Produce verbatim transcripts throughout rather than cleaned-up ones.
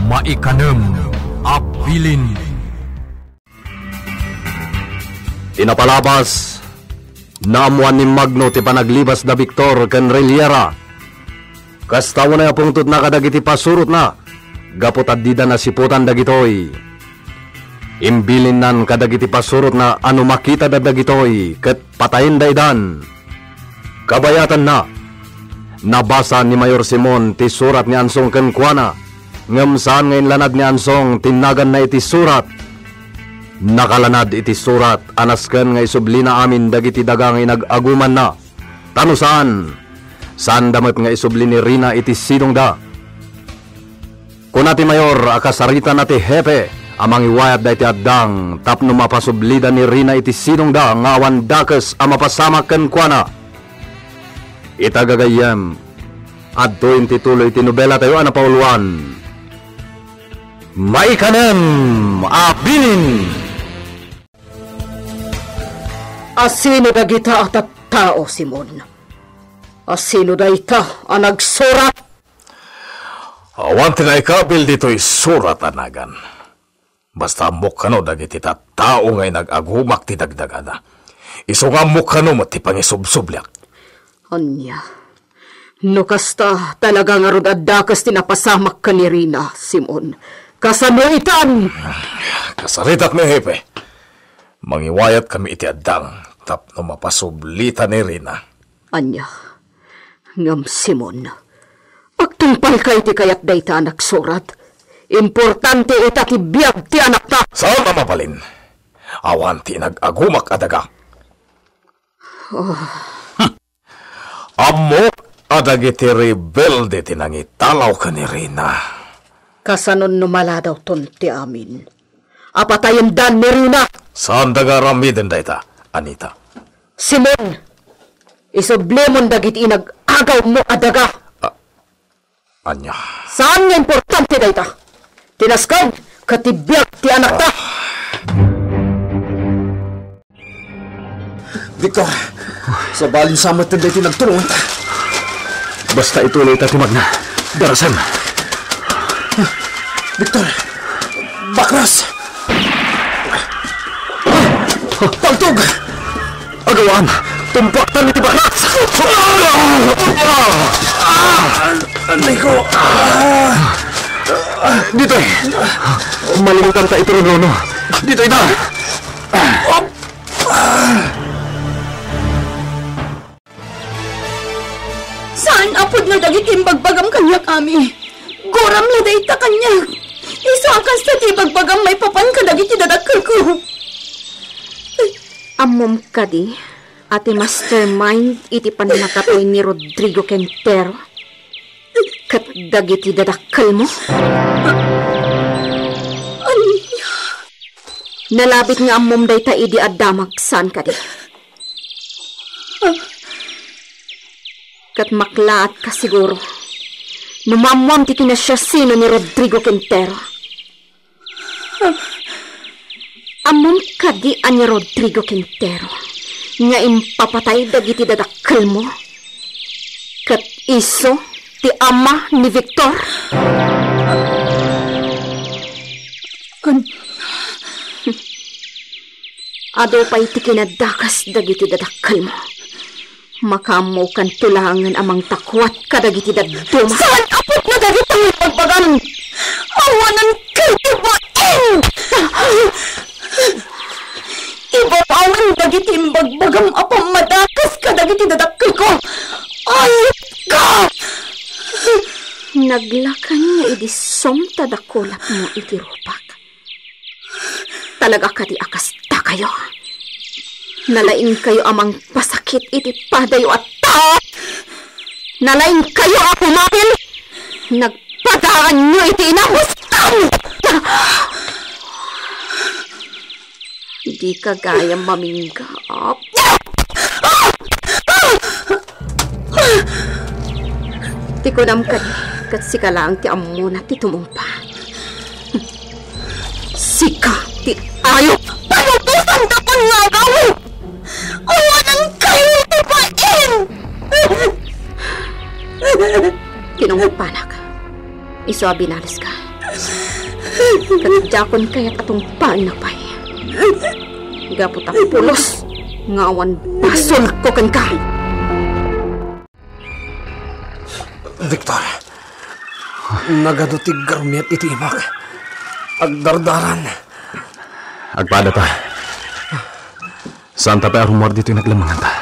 Maikanem a bilin. Ti napalabas, naammoan ni Magno ti panaglibas da Victor ken Reliera. Kasta unay a pungtotna kadagiti pasurotna, gapu ta dida nasiputan dagitoy. Imbilinnan kadagiti pasurotna a no makitada dagitoy, ket patayenda idan. Kabayatanna, nabasa ni Mayor Simon ti surat ni Ansong kenkuana, ngem saan nga inlanad ni Ansong ti naganna iti surat. Nakalanad iti surat a nasken nga isublina amin dagiti daga nga inag-agumanna. Ta no saan, saanda met nga isubli ni Rina iti sidongda. Kuna ti mayor a kasaritanna ti hepe a mangiwayat daytoy addang tapno mapasublida ni Rina iti sidongda nga awan dakes a mapasamak kenkuana. Ita gagayyem, adtoyen ti tuloy ti nobelatayo a napauluan, Maikanem a Bilin. Asino dagita a tattao, Simon? Asino dayta a nagsurat? Awan ti naikabil ditoy surat a nagan. Basta ammok kano dagiti tattao nga inag-agumak ti dagdagana. Isu nga ammok kano met ti pangisubsubliak. Ania? No kasta, talaga ngarud a dakes ti napasamak ken ni Rina, Simon. Kasano itan? Kasaritak ni Hepe. Mangiwayatkami iti addang tapno mapasublita ni Rina. Ania? Ngem Simon, agtungpalka iti kayat dayta a nagsurat. Importante ita ti biag ti anakta. Saan a mabalin? Awan ti inag-agumak a daga. Oh. Ammok a dagiti rebelde ti nangitalaw ken ni Rina. Kasano no maladawton ti amin? Apatayendan ni Rina. Saanda nga aramiden dayta, Anita. Simon, isublimon dagiti inag-agawmo a daga. Ah, ania? Saan nga importante dayta. Ti nasken ket ti biag ti anakta. Ah. Victor, sabali sa met daytoy nagtulonganta. Basta ituloy ta ti magna. Darasem. Victor, bakras! Paltog! Agawam! Tumpaktan iti bakras! Ah! Anay ko! Ah! Ditoy! Malingutanta iti runono. Ditoy ta! Saan a pudno dagiti imbagbagam kaniak, Ami. Guram la dayta kaniak. Isu a kasta ti ibagbagam maipapan kadagiti dadakkelko. Ammom kadi a ti mastermind iti pannakatoy ni Rodrigo Quintero ket dagiti dadakkelmo? Ania? Nalabit nga ammom dayta idi adda magsaan kadi. Ket maklaatka siguro no maammoam ti kinasiasino ni Rodrigo Quintero. Ammom kadi a ni Rodrigo Quintero nga impapatay dagiti dadakkelmo ket isu ti ama ni Victor? An- Adu pay ti kinadakes dagiti dadakkelmo. Makaammokanto laengen a mangtakuat kadagiti dadduma. Saan a pudno dagiti ibagbagam? Awanen kay ti bain! Ibabawen dagiti imbagbagam a pammadakes kadagiti dadakkelko. Ay, ka! Naglakan nga idi sumta dakulapmo iti rupak. Talaga kadi a kastakayo? Nalaingkayo a mangpasakit iti padayo a tao? Nalaingkayo a kumabil? Nagpadaanyo iti inabustan! Dika gayam mamingga, Ap. Ti kunam kadi, ket sika laeng ti ammona ti tumungpa. Sika ti ayup! Palubosantakon nga agawid! Awanan kayo iti bain! Tinungpanak. Isu a binaleska. Ket diakon kayat a tungpaenna pay. Gapu ta pulos nga awan basolko kenka. Victor, nagadu ti garmiat iti imak. Agdardaran. Agpadata. Saanta pay a rummuar ditoy naglemmenganta.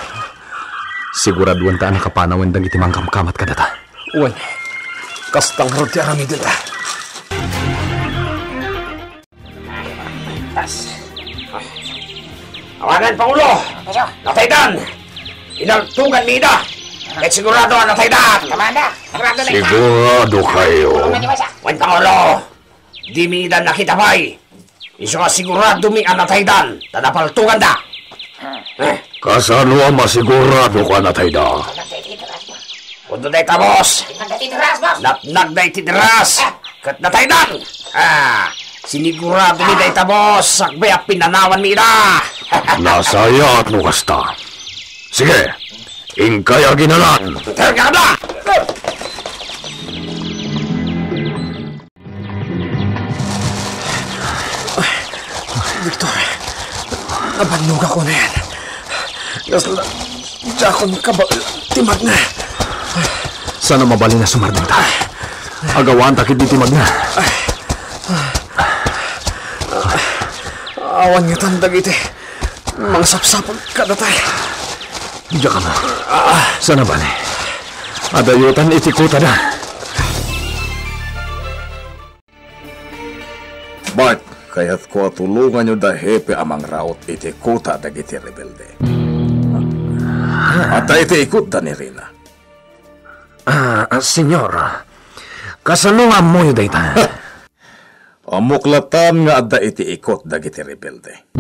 Siguraduanta a nakapanawen dagiti mangkamkamat kadata. Wen, kasta ngarud ti aramidenta. Awagan, Pangulo! Nataydan! Inaltugan mi ida! Ket sigurado a nataydan! Sigurado kayo? Wen, Pangulo! Dimi ida nakita pay. Isu a sigurado mi a nataydan, ta napaltoganda. Eh. Kasano a masigurado ka natayda? Kundo dayta, boss. Natnag dayta ti deras. Ket nataydan. Ah, sinigurado mi dayta, boss. Sakbay a pinanawan mi ida. Nasayaat no kasta. Sige, inkay aginanan. Terga da! Victor, nabannogak unay. Kasla, diakon kaba-, ti magna. Saan a mabalin a sumardengta? Agawanta ketdi ti magna. Awan ngatan dagiti mangsapsapul kadata. Diak ammo. Saan a bale? Adayotan iti kotada. Bart, kayatko a tulonganyo da Hepe a mangraut iti kota dagiti rebelde. Adda iti ikotda ni Rina. Ah, ah, Senyor, kasano nga ammoyo dayta? Ammok latta nga adda iti ikot dagiti rebelde.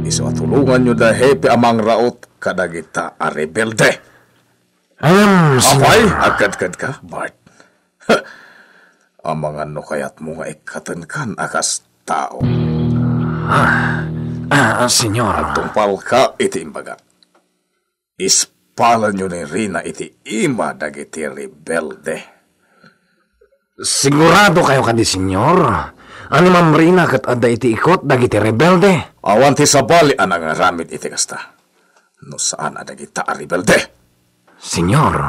Isu a tulonganyo da Hepe a mangraut kadagita a rebelde. Ayan, Apay, Senyor. Agkadkadka, Bart. Amangan no kayatmo nga ikkatenkan a kas tao. Ah, ah, Senyor. Agtungpalka iti imbagak. Ispalanyo ni Rina iti ima dagiti rebelde. Sigurado kayo kadi, Senyor? Ni Ma'am Rina ket adda iti ikot dagiti rebelde? Awan ti sabali a nangaramid iti kasta, no saan a dagita a rebelde. Senyor.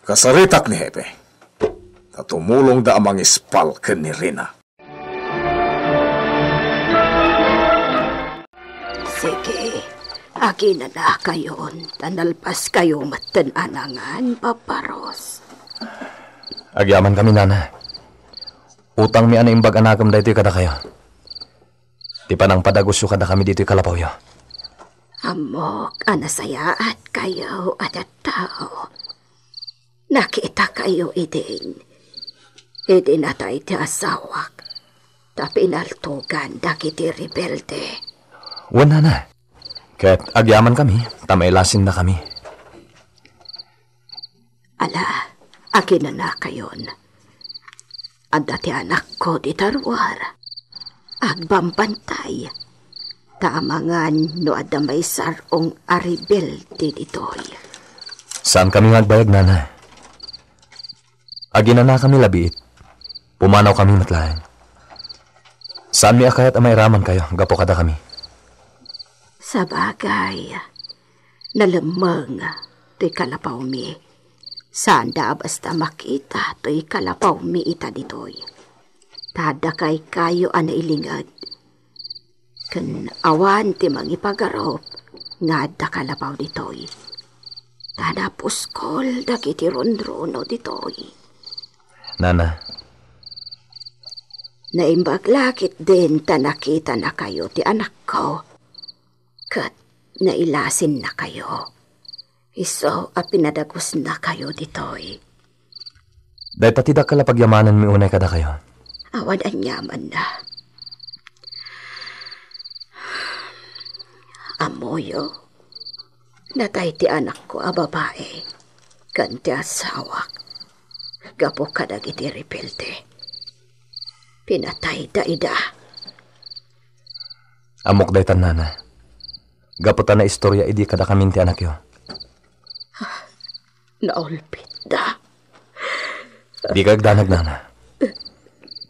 Kasaritak ni Hepe, ta tumulongda a mangispal ken ni Rina. Sige, aginanakayon, ta nalpaskayo metten a nangan, Papa Ros. Agyamankami, Nana. Utangmi a naimbag a nakem daytoy kadakayo. Ti panangpadagusyo kadakami ditoy kalapawyo. Ammok a nasayaat kayo a tattao. Nakita kayo idin. Idi natay ti asawak, ta pinaltogan dagiti rebelde. Wen, Nana. Ket agyamankami, ta mailasinnakami. Ala, aginanakayon. Adda ti anakko dita ruar. Agbambantay. Ta amangan no adda maisar-ong a rebelde ditoy. Saankami nga agbayag, Nana. Aginanakami labiit. Pumanawkami met laeng. Saanmi a kayat a mairamankayo gapu kadakami. Sabagay, nalemmeng toy kalapawmi. Saanda a basta makita toy kalapawmi ita ditoy. Ta adda kaykayo a nailinged. Ken awan ti mangipagarup nga adda kalapaw ditoy. Ta napuskol dagiti runruno ditoy. Nana. Naimbag la ketdin ta nakitanakayo ti anakko. Ket nailasinnakayo. Isu a pinadagusnakayo ditoy. Dayta ti dakkel a pagyamananmi unay kadakayo. Awan aniamanna. Ammoyo, natay ti anakko a babai ken ti asawak gapu kadagiti rebelde. Pinatayda ida. Ammok dayta, Nana. Gapu ta naistorya idi kadakamin ti anakyo. Naulpitda. Dika agdanag, Nana.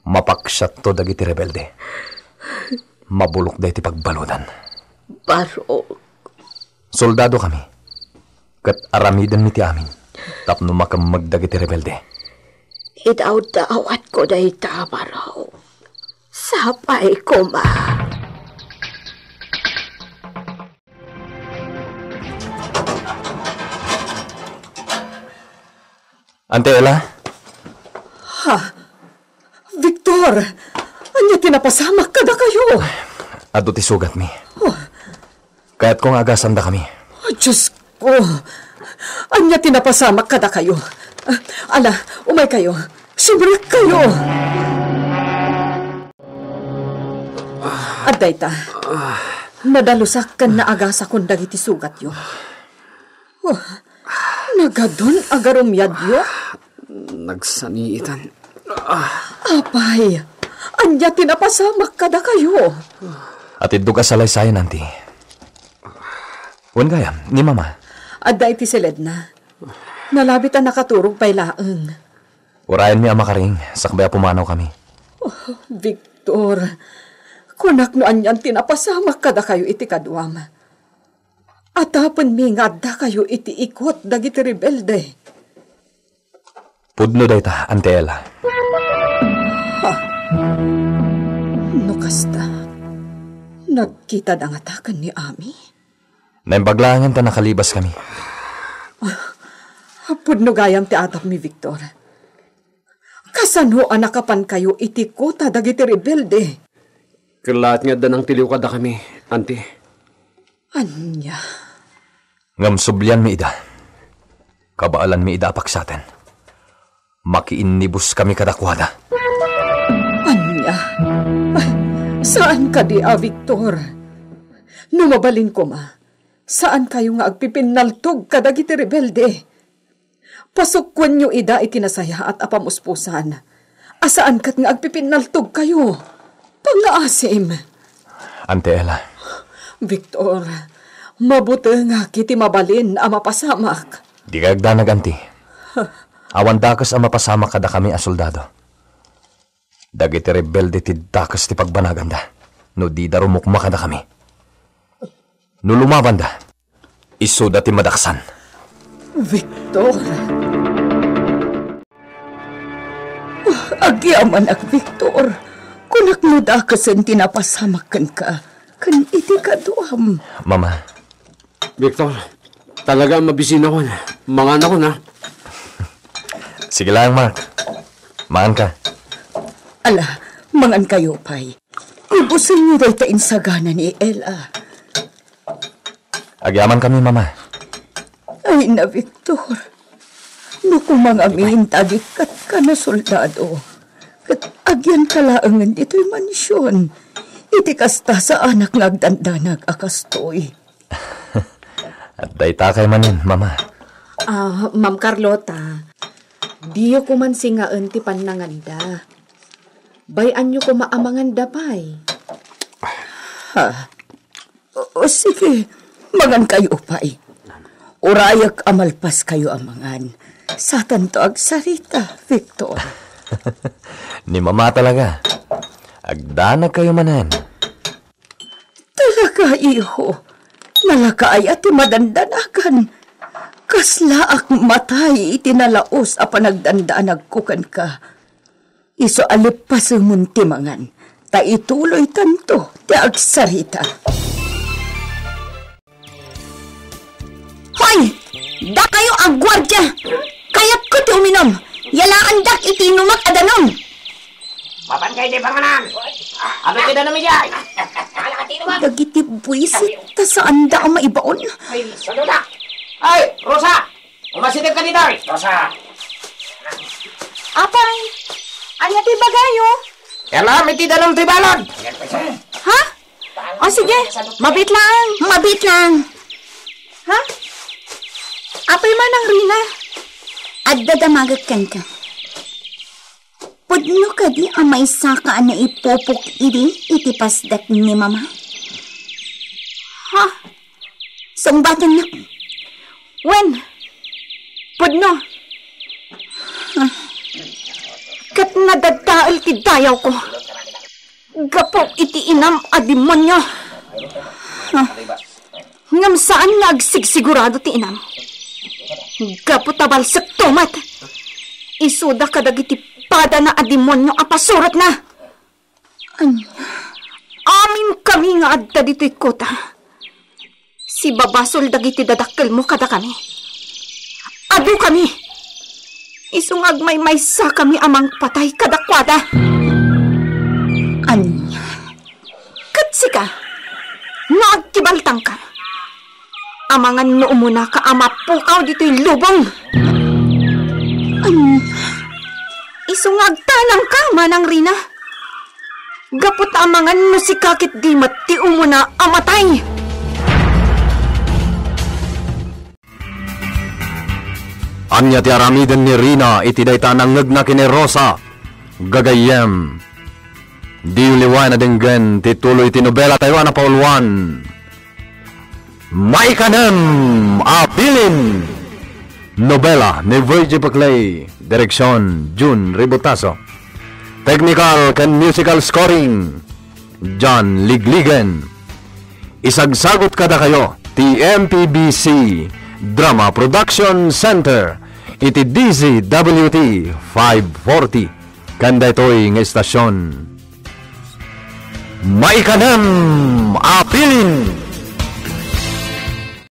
Mapaksiatto dagiti rebelde. Mabulokda iti pagbaludan. Barok. Soldado kami. Ket aramidenmi ti amin tapno makemmeg dagiti rebelde. Idawdawatko dayta, Barok. Sapay koma. Ante Ella? Ha? Victor, ania ti napasamak kadakayo? Adu ti sugatmi. Oh. Kayatko nga agasandakami. Oh, Diyos ko. Ania ti napasamak kadakayo? Ah, ala, umay kayo. Sumrek kayo. Adda ita. Nadalusak ken naagasakon dagiti sugatyo. Oh, nagadun a garumyadyo? Nagsaniitan. Apay, ania ti napasamak kadakayo? Atiddog a salaysayan, Auntie. Wen gayam, ni Mama? Adda iti siledna. Nalabit a nakaturog pay laeng. Urayenmi a makaring, sakbay a pumanawkami. Oh, Victor, kunak no anian ti napasamak kadakayo iti kaduam. Atapenmi nga addakayo iti ikot dagiti rebelde. Pudno dayta, Auntie Ella. Ha? No kasta, nagkitada ngata ken ni Ami? Naimbag laengen ta nakalibaskami. Pudno gayam ti atapmi, Victor. Kasano a nakapankayo iti kota dagiti rebelde? Kellaat nga adda nangtiliw kadakami, Auntie. Ania? Ngem sublianmi ida. Kabaelanmi ida a paksaten. Makiinnibuskami kadakuada. Ania? Ay, saan kadi a, Victor? No mabalin koma, saan kayo nga agpipinnaltog kadagiti rebelde? Pasukkuenyo ida iti nasayaat a pamuspusan, a saan ket nga agpipinnaltog kayo. Pangngaasim. Auntie Ella. Victor, mabutengak iti mabalin a mapasamak. Dika agdanag, Auntie. Awan dakes a mapasamak kadakami a soldado. Dagiti rebelde ti dakes ti pagbanaganda no dida rumukma kadakami. No lumabanda, isuda ti madaksan. Victor. Agyamanak, Victor. Kunak no dakesen ti napasamak kenka ken iti kaduam. Mama. Victor, talaga a mabisinakon. Manganakon, ha? Sige lang, Mark. Manganka. Ala, mangankayo pay. Ibusenyo dayta insagana ni Ella. Agyamankami, Mama. Ay na, Victor. No kumangamin ta agikkatka a soldado, ket agyanka laengen ditoy mansion. Iti kasta, saanak nga agdandanag a kastoy. Adda itakay manen, Mama. Ah, Ma'am Carlota, diyo koman singaen ti pannanganda. Bay-anyo koma a manganda pay. Ha? O, o, sige, mangankayo pay. Urayak a malpaskayo a mangan. Satanto agsarita, Victor. Ni Mama talaga. Agdanagkayo manen. Talaga, iho. Nalakaaya ti madandanagan. Kaslaak matay iti nalaus a panagdandanagko kenka. Isu a lippasemon ti mangan, ta ituloytanto ti agsarita. Hoy! Dakayo a guardia! Kayatko ti uminum! Yalaandak iti inumak a danum! Mapan kay di panganan! Ano ti danum idiay? Dagiti buisit ta saanda a maibaon. Ay, saduda! Ay, Rosa! Umasideg ka ditoy, Rosa! Apay, ania ti ibagayo? Alam iti danum ti balon! Ha? O sige, mabit lang. Mabit lang. Ha? Apay manang Rina? Adda damagek kenka. Pudno kadi a maysaka a naipupok idi iti pasdek ni Mama? Ha? Sungbatennak. Wen, pudno. Ket Nadadael ti dayawko gapu iti inam a demonio. Ah, ngem saan nga agsigsigurado ti inam. Gapu ta balsekto met, isuda kadagiti padana a demonio a pasurotna. Ania? Aminkami nga adda ditoy kota. Sibabasol dagiti dadakkelmo kadakami. Adukami. Isu nga agmaymaysakami a mangpatay kadakuada. Ania? Ket sika, no agkibaltangka, amangan no umunaka a mapukaw ditoy lubong. Ania? Isu nga agtanangka, Manang Rina. Gapu ta amangan no sika ket di met ti umuna a matay. Ania ti aramiden ni Rina iti dayta a nangngegna ken ni Rosa? Gagayyem, diyo liwayan a denggen ti tuloy ti nobela tayo a napauluan. Maikanem a Bilin. Nobela ni Virgie Peclay, direksyon Jun Ribotazo. Technical ken musical scoring, John Ligligen. Isagsagut kadakayo ti M P B C Drama Production Center iti D Z W T five forty. Ken daytoy nga istasyon, Maikanem a Bilin.